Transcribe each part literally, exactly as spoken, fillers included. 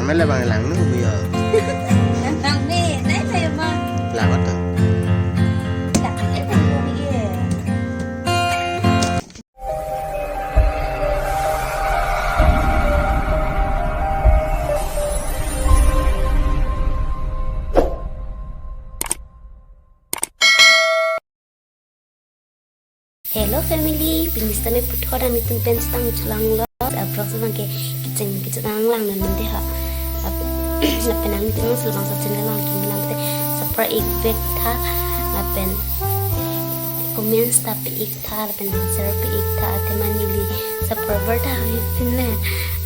Mele bang langno bu yo. Nang me, nai me ma. Lagot to. Lagot e bang ko ye. Hello family, pini sitame puthot nangtum pen sitame chelanglo, aphrang si bang ke kecheng kecheng lang nang nang de ha. Ap-, lapen nangtum si bang sa channel lang kimi lang te, subscribe ik bek tha, lapen comments ta pi ik tha, lapen answer pi ik tha, athema neli subscriber ta ave pin le.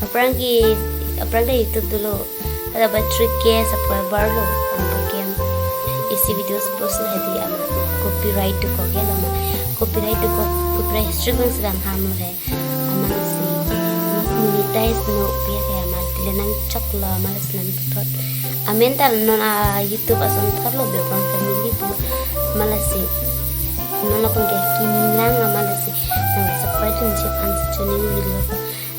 Aphrang ke, aphrang ke YouTube dolo. Ada ba three K subscriber lo, ampo kem isi video suppose na hedi ama copyright dokok ke lo ma. Copyright dokok, copyright strike nang sedang ham lo he. Ama si monetize no pi he ama tile nangchok lo ama lasi nangputhot. Amen ta non a YouTube ason thot lo be bang family pu ama lasi. Non aphan ke kimi lang ama lasi nang-subscribe dunji aphan si choning video.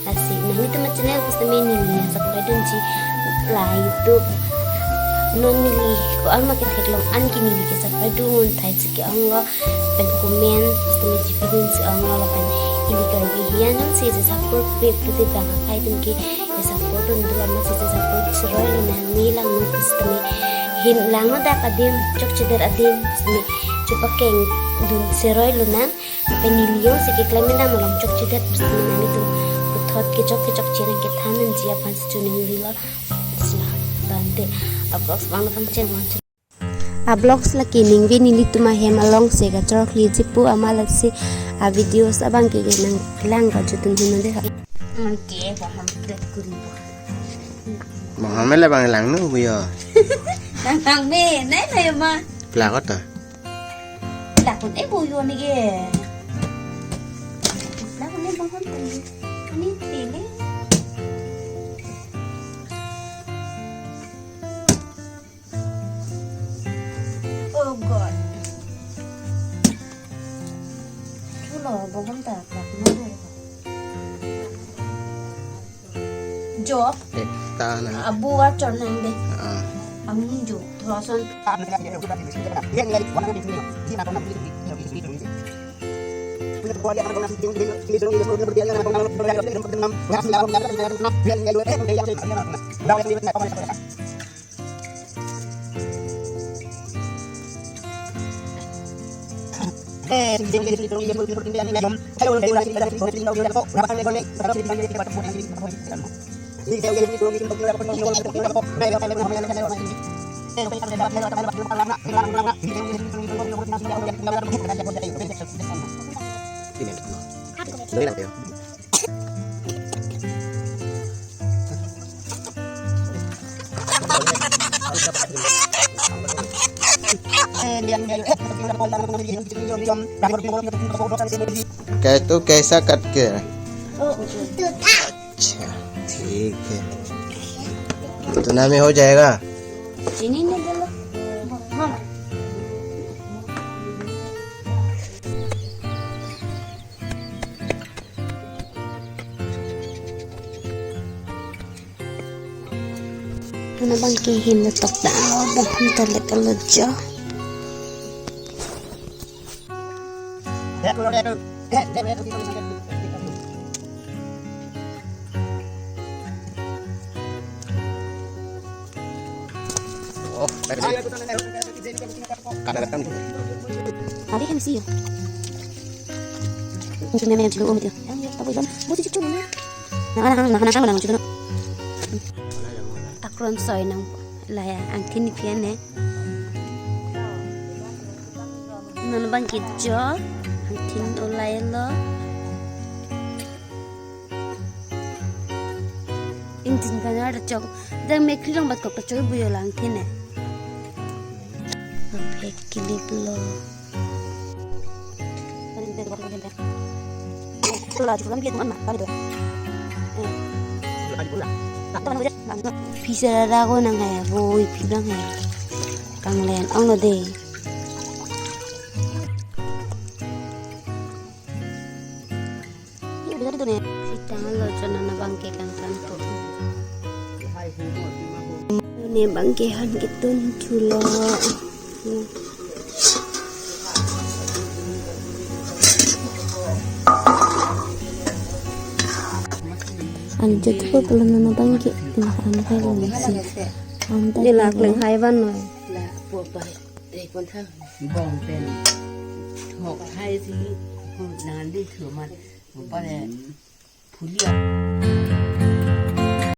Lasi nanglitum a channel pusitame neli subscribe dunji la YouTube. Non neli ko-an ma ketheklong an ke neli ke subscribe dun thai si ke-ong lo, pen comment pusitame chipi dun si ong lo, lapen ili Karbi hian jongsi je support pe pute bang akai dun ke je support dun dula ma si je support cheroi lonang, me langno pusitame hin langno dak adim chokchedet adim pusitame chepakeng dun cheroi lonang. Pen neli jongsi keklem dam along chokchedet pusitame nanglitum puthot kechok kechokche nangkethan nangji aphan si choning rilo. Sila bante a vlogs bang lo pangcheng bang cheng. A vlogs lake ningve nelitum ahem along si kachorkli jipu ama lasi a videos abang ke nanglang kachotun hino de ha. Mangke baham plate kuri ba. Baham mele bang langno bu yo. Nang nang me, nai me ma. Lagot to. Lagot e bu yo ni ke. Lagot e baham tadi. Ani tele. Oh God. Chulo, bohong ta, tak mo de. Jo. Ekta na. Abu wa chor nang de. Ah. Amu jo, throson. कैसे कैसा कट के? अच्छा, ठीक है। इतना में हो जाएगा? चीनी नहीं डालो। हाँ। Nana bang ke hin tok ta, bang hin ta lek alo jo. Oh, kada datang. Adi M C ya. Mungkin meme yang dulu um itu. Yang ya, tapi kan, mau cucu mana? Nah, nah, nah, nah, nah, nah, cucu. Akron soi nang laya angthin ni pian ne. Non bang ke jo angthin ulai lo. Ingtin kanar chok. Dang me kri long bat kok ta choi bu yo lang thin ne. Pek kilip lo. Pisa rara ko nang hai, boi pi nang hai. Kanglen ong lo de. Sitang lo chona na bang ke kangkang ko. Ne bang ke han ketun thulo. An jatuh pulo nana bang ke, an hai lo si. An ta ne lak leng hai van noi. La po pa, eh, pon thang. Bong pen. Hok hai si, nangan di thuman. Pare, phulia.